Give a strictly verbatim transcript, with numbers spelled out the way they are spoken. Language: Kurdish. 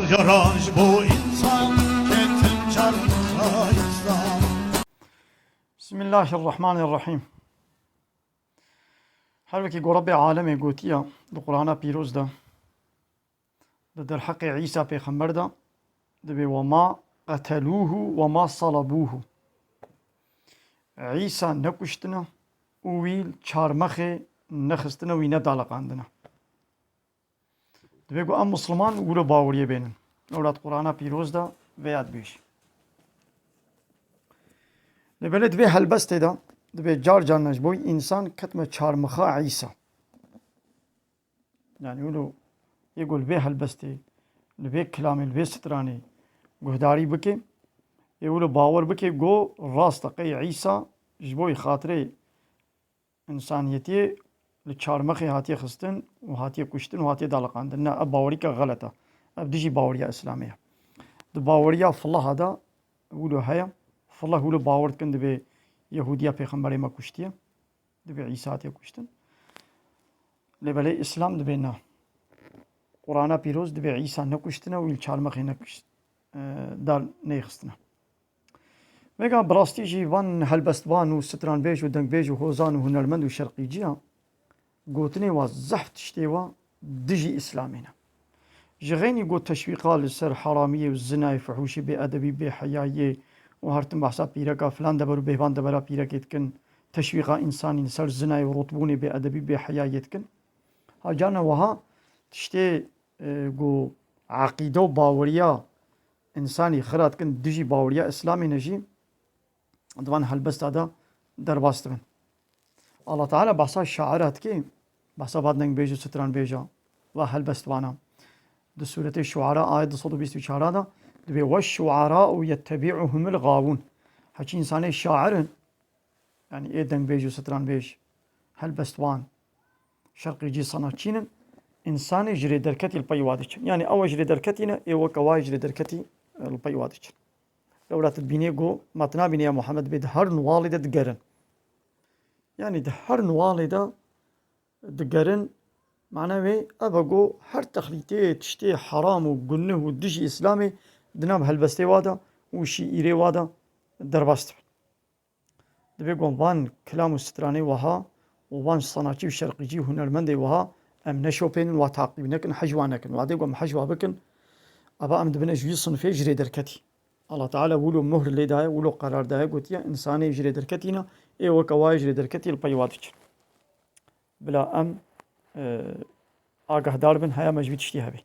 Jara ji bo însan ketin çarmıxa Îslam. Bismillahirrahmanirrahîm. Her wekî ku Rebbê alemê gotiye di Qur'ana pîroz de, di derheqê Îsa pêxember de, dibê: "Ve ma qetelûhu ve ma salabûhu." Îsa nekuştine û wî li çarmexê nexistine, wî nedaliqandine. Dibê ku em Misliman wilo baweriyê bênin. Ewlat Qur'ana pîroz de vêya dibêje. Lê belê di vê helbestê de, dibê car carna ji bo însan ketime çarmixa Îsa. Yani wilo yê ku li vê helbestê, li vê kilamê, li vê stranê guhdarî bike, ê wilo bawer bike ku rast e qey Îsa ji bo xatirê însaniyetiyê li çarmexê hatiye xistin û hatiye kuştin û hatiye daliqandin. Ne, ev bawerîka xelet e. Ev dijî baweriya Îslamê ye. Di baweriya Filaha de wilo heye. Filah wilo bawer dikin, dibê Yehûdiya pêxemberê me kuştiye. Dibê Îsa hatiye kuştin. Lê belê Îslam dibê na. Qur'ana pîroz dibê Îsa nekuştine û li çarmexê nekuşt, e, dar neyxistine. Vêga bi rastî jî van helbestvan û stranbêj û dengbêj û hozan û hunermend û şerqîciya gotinê wa zehf tiştê wa dijî Îslamê ne. Ji xeynî got teşwîqa li ser heramiyê û zinayê, fihûşê, bêedebî, bêheyayiyê û her tim behsa pîreka filan deber û bêvan debera pîrekê dikin, teşwîqa însanî li ser zinayê û rotbûnê, bêedebî, bêheyayiyê dikin. Ha carna wiha tiştê, e, ku eqîde û baweriya însanî xira dikin, dijî baweriya Îslamê ne jî, di van helbesta de derbas dibin. Allah Teala behsa şaira dike, behsa va dengbêj û stranbêja, va helbestvana. Di sûretê Şuara ayet du sed û bîst û çar de dibê: "Ve şuara û yettebi'uhumul gawun." Heçî însanê şair in, yani ê dengbêj û stranbêj, helbestvan, şerqîcî, sanatçîn in, însanê ji rê derketî li pey wa diçin. Yani ew ji rê derketî ne, ê weke wa ji rê derketî, e, li pey wa diçin. Ewla tu dibînê ku, ma tu nabînê ya Muhammed bê di her nuwalê de digerin. Yani di her nuwalê de digerin, mana wê ev e ku her texlîtê tiştê heram û gunih û dijî Îslamê di nav helbestê wa de û şîîrê wa de derbas dibin. Dibê ku van kilam û stranê wiha û van sanatçî û şerqîcî û hunermendê wiha em neşopênin, wa taqîb nekin, hej wa nekin. Wadê ku em hej wa bikin, eva em dibine ji wî sinfê ji rê derketî. Allah Teala wilo muhr lê daye, wilo qerar daye, gotiye, însanê ji rê derketî ne, ê weke wa yê ji rê derketî li pey wa diçin. Bila em, e, agahdar bin, heya me ji vî tiştî hebe.